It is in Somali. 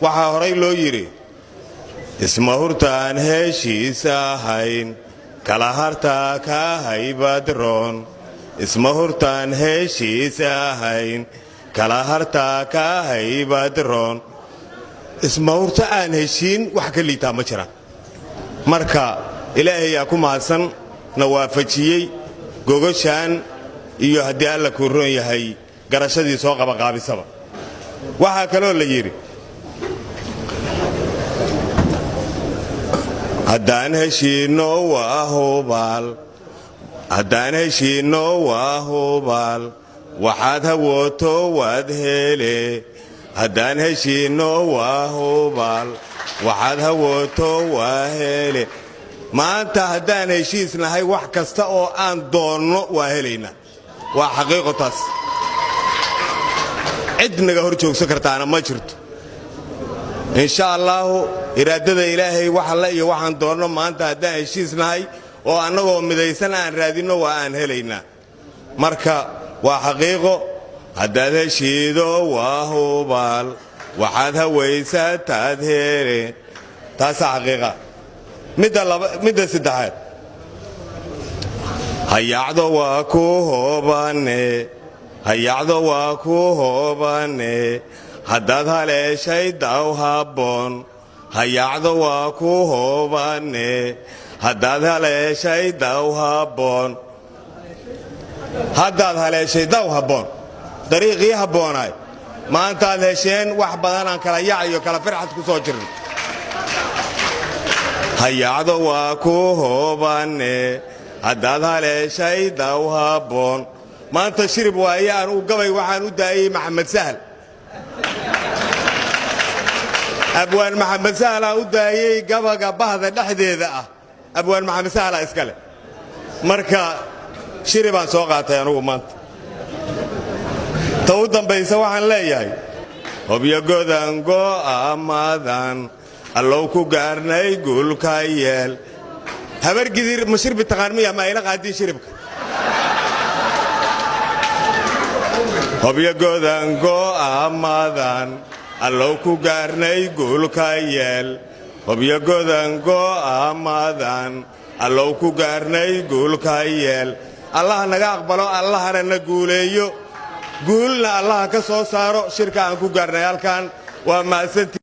Waxaa horay loo yidhi: "Isma hurtaan heshiis ahayn, kala hartaa ka haybadroon." Isma hurtaan heshiis ahayn, kala hartaa ka haybadroon. Isma hurto aan heshiin wax ka liitaa ma jiraan. Marka Ilaahayaa ku mahadsan na waafajiyey gogoshaan iyo haddii Alla kuu roon yahay garashadii soo qabaqaabisaba. Waxaa kaloo la yidhi: "Haddaan heshiinno waa hubaal, haddaan heshiinno waa hubaal, waxaad hawooto waad hele. Haddaan heshiinno waa hubaal, waxaad hawooto waa hele." Maanta haddaan heshiis nahay, wax kasta oo aan doonno waa helaynaa. Waa xaqiiqo taas, cid naga hor joogsan kartaana ma jirto, insha Allaahu. Iraadada Ilaahay, wax alle iyo waxaan doonno maanta haddaan heshiis nahay oo annagoo midaysan aan raadinno, waa aan helaynaa. Marka waa xaqiiqo: haddaad heshiido waa hubaal, waxaad hawaysataad hele. Taasaa xaqiiqa. Midda saddexaad: "Hayacdo waa ku hoobane, hayacdo waa ku hoobane, haddaad haleeshay daw habboon. Hayacdo waa ku hoobane, haddaad haleeshay daw habboon." Haddaad haleeshay daw habboon, dariiqii habboonaay maantaad hesheen. Wax badanaan kala yac iyo kala firxad ku soo jirna. Hayacdo waa ku hoobane, haddaad haleeshay daw habboon. Maanta shirib waaye aan u gabay. Waxaan u daayey Maxamed Sahal, Abwaan Maxamed Sahalaa u daayey gabaga bahda dhexdeeda ah. Abwaan Maxamed Sahalaa iskale. Marka shiribaan soo qaatay anugu maanta. Ta u dambaysa waxaan leeyahay: "Hobyo godan go'aamadan Allow ku gaarnay guulka yeel." Habargidir ma shirbi taqaan miya? Ma ayla qaadiin shiribka? Hobyo godan go'aamadan Allow ku gaarnay guulka yeel. Hobyo godan go'aamadan Allow ku gaarnay guulka yeel. Allaha naga aqbalo, Allahana na guuleeyo, guulna Allaha ka soo saaro shirka aan ku gaarnay halkan. Waa mahadsantii.